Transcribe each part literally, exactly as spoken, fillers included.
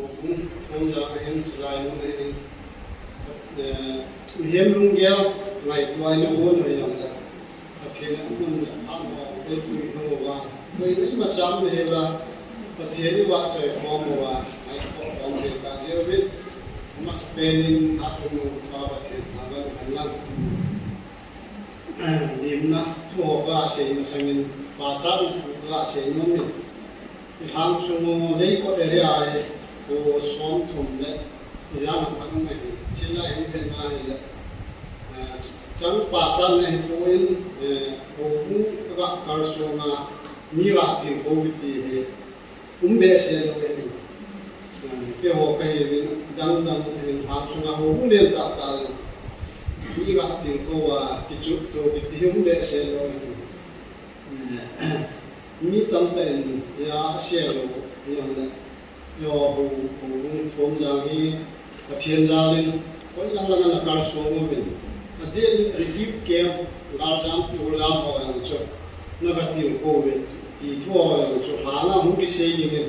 Hung, hung ja ka hin silai mun hin, eh, mihem lunggel ngaito a ina hon hoi jong le, Pathen in amun le apha mo eipui lou uva, koi le imacha um hela, Pathen ivahchoi khom uva, ngaito khom hel ta jeh uvin, amasapen in hatchungnung pa Pathen thangvah in umhen lang. Limna thu ho kasei masangin, pachatna thu kasei nom in, ilhang sung u Leikot area a kho somthum le ijat ham khat um ahi. Chule hin vet na hile, eh, chang pachatna hipon, eh, houbung aga kalsong a mi ga tilkhou kiti hi um behseh lou ahi. Eh, keiho kahiuvin dang dang hin hapsunga houbung len tah tah in mi ga tilkhou a kichutto kiti hi um behseh lou ahi. Eh, mi tamtah in asei lou hijongle, eiho hou, houbung thom jang hi Pathen jal in, koi lang lang a nakalsong uvin. Adeh in relief camp, galjam, tuljam ho jong chu naga tilkhou uve ti thu ho jong chu lhanga hung kisei jing in.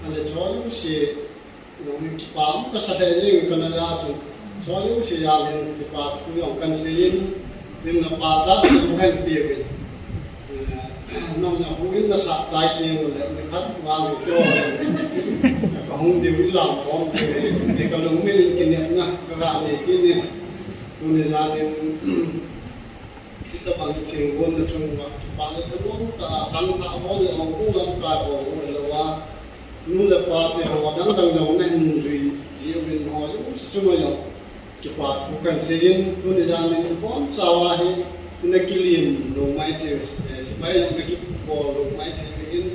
Ahile choi jouse jong hi kipa um kasa lheh jeng in kana ja chun. Choi jouse jal in kipa thu jong kan sei in, limna pachat jong kahin peuvin. Eh, nang na hu in nasah chai teng ule, nikhat vang u kio. Kahung diu ilam khom teng, ti kalungmil in kinepna kaga nei kit in. Tuni jan in, hitabang thilgon na chunga kipa le thanom tah a khangthah ho le houbung lamkai ho, ho hilou a, nu le pa te ho dang dang jong nahin jui jiuvin ho jouse chunga jong kipa thu kan sei in, tuni jan in ibonchauva hi ina kilim lou mai thei, eh, chibai jong ina kibol lou mai thei in,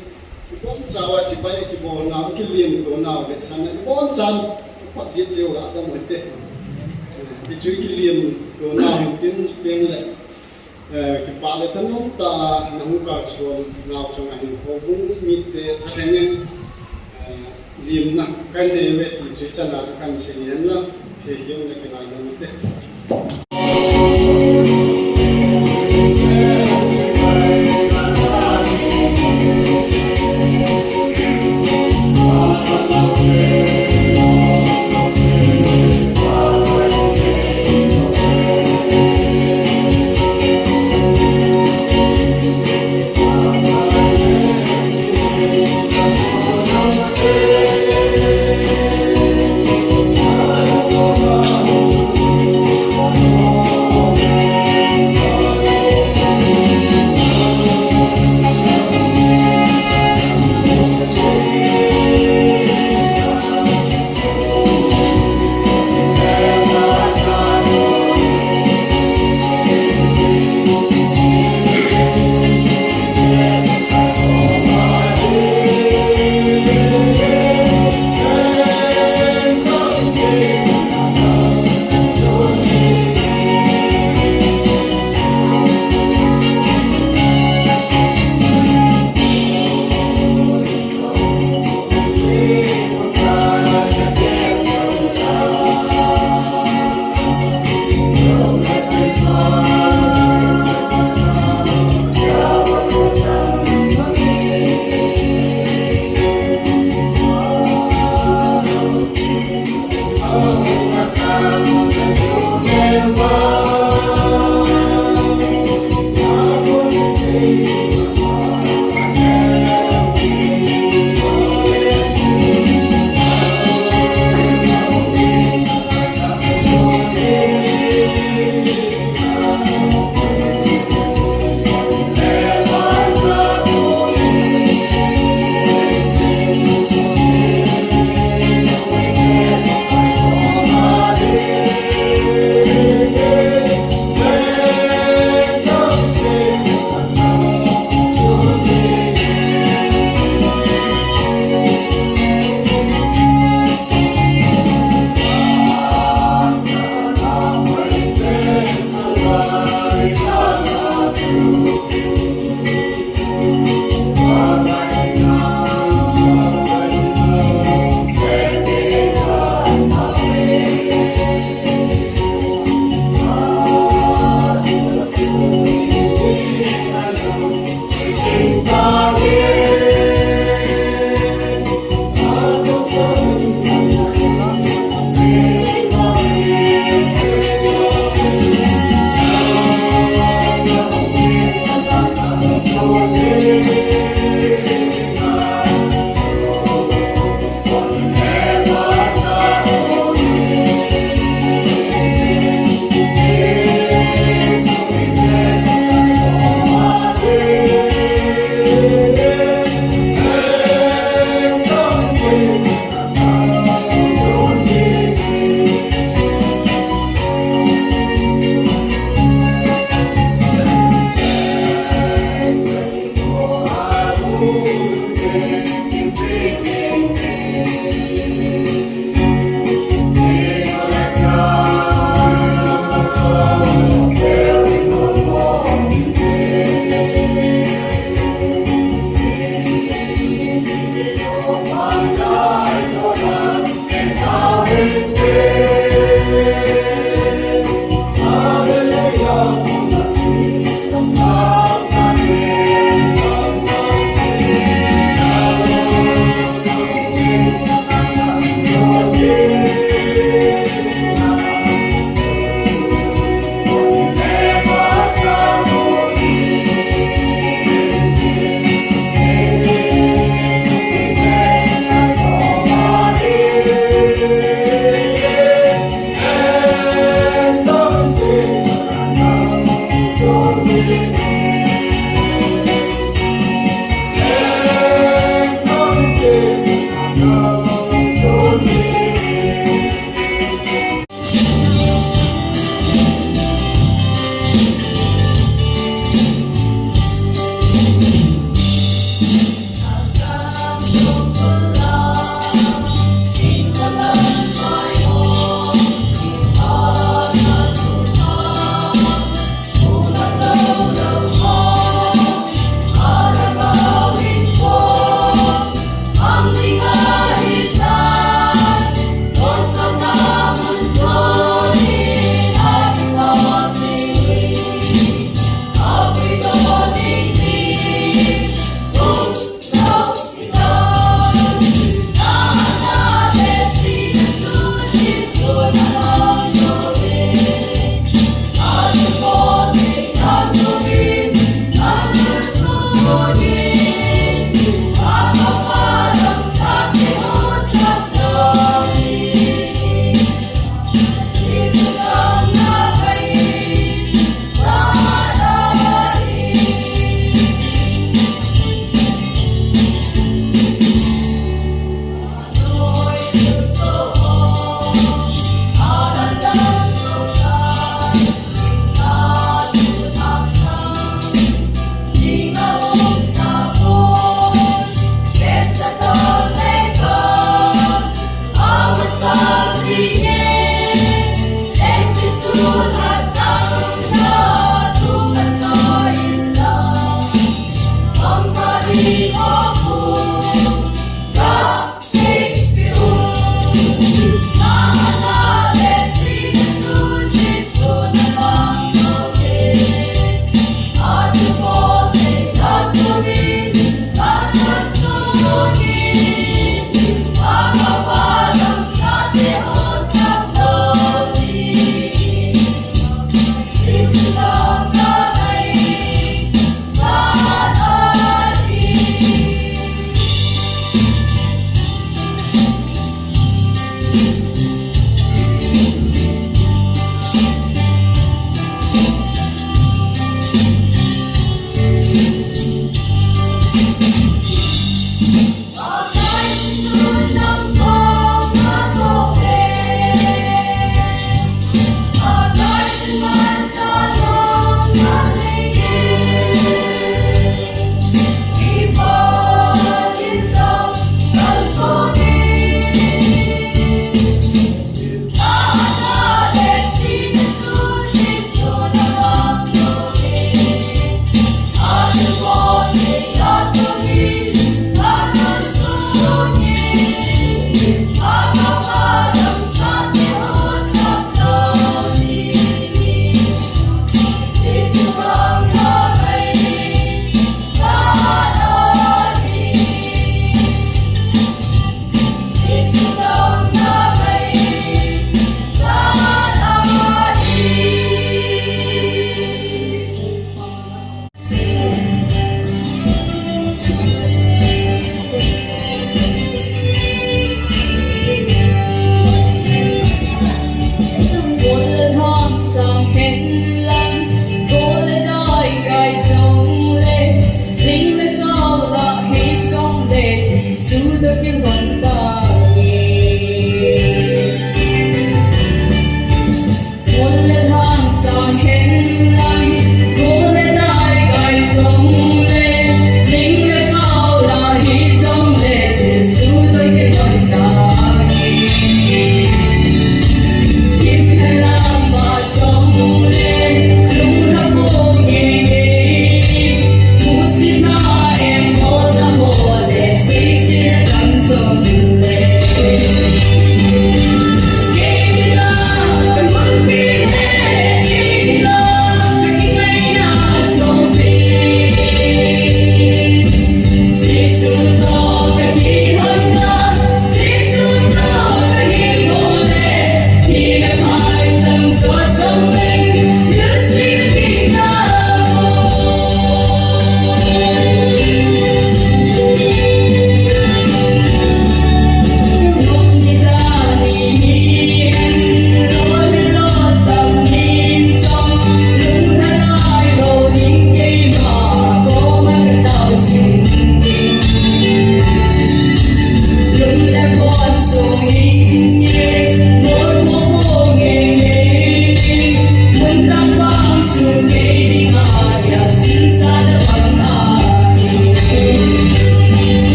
ibonchauva chibai kibolna, kilimto nau vetsahna, ibonchauvin phot jeh cheh uva dam u hite. Eh, ti chu kilimto nau hitin, chuteng le, eh, kipa le thanom tah a nahung kalson nau chunga hin houbung mite thalheng in, eh, limna kanei uve ti chu hichan a chu kan sei hen lang, sei hen le kilai jong u hite.